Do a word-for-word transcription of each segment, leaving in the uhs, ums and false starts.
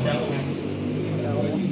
بسم الله الرحمن الرحيم.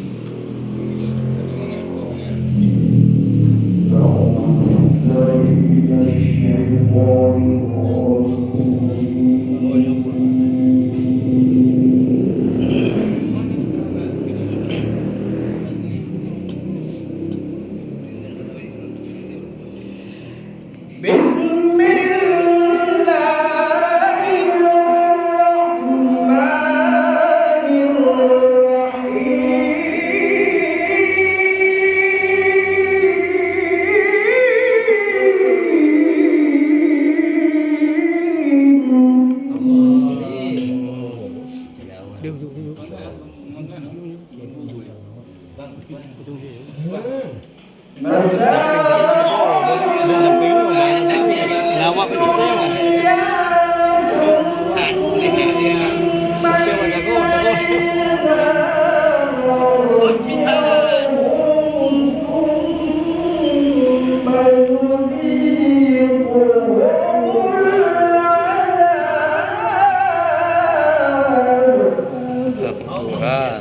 Tuhan.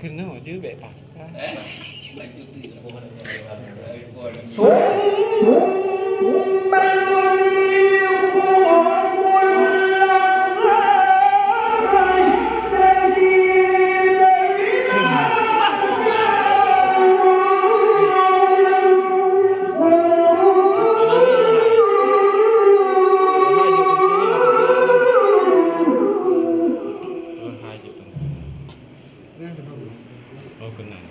Keunoe jeuet bèk pas. Oh, keunan.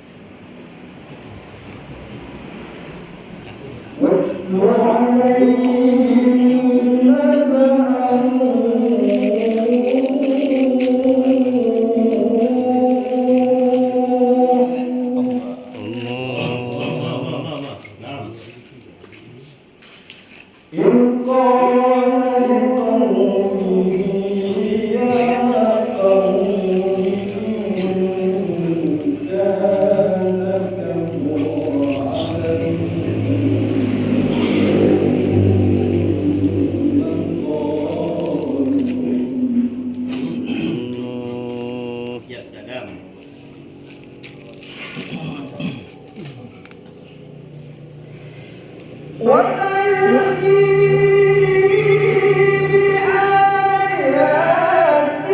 واتل عليهم نبأ نوح. الله. إذ قال لقومه يا قوم إن كان كبر عليكم مقامي. يا سلام. وتذكيري بآيات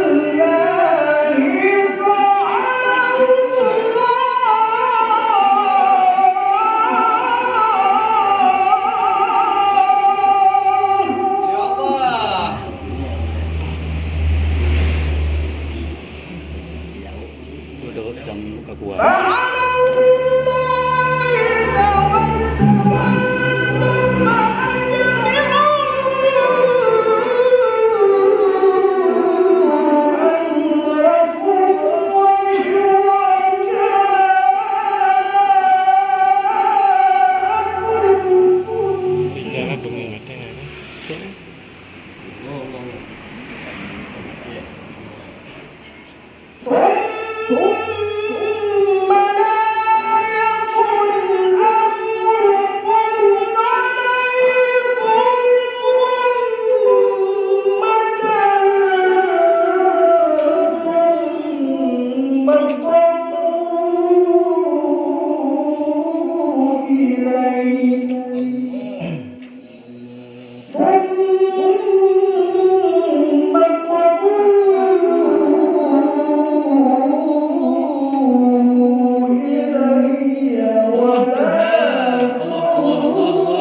الله فعلى الله. يا الله. Duduk dan buka kuah. فعلى الله توكلت فأجمعوا أمركم وشركاءكم. Bicara pengingatnya, kan? ثم لا يكن أمركم عليكم غمة ثم اقضوا إلي. ثم اقضوا إلي ولا تنظرون.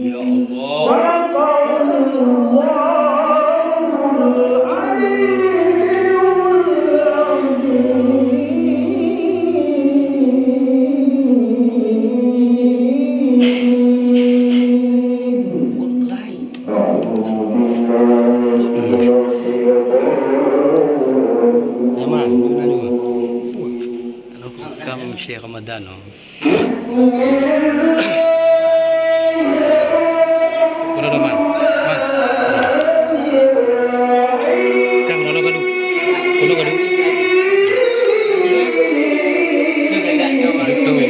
Ya Allah. صدق الله العلي العظيم. Nyaman, duduk dulu. Kalau kam Syekh Ramadan, oh. Udah, udah, Man. Man. Kan, udah, udah, gaduh. Udah, gaduh. Betul.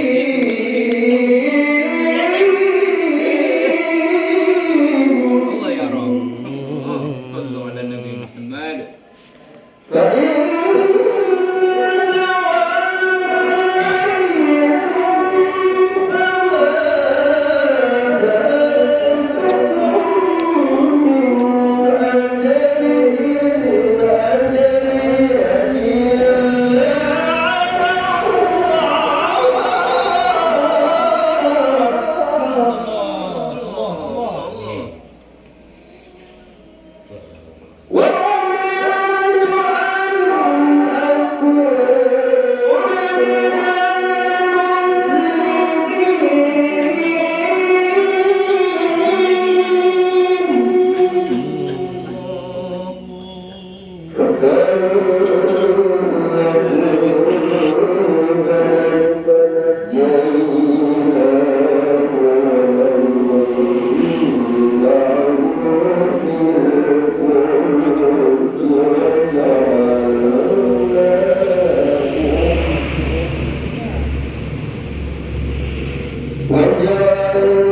Meunyoe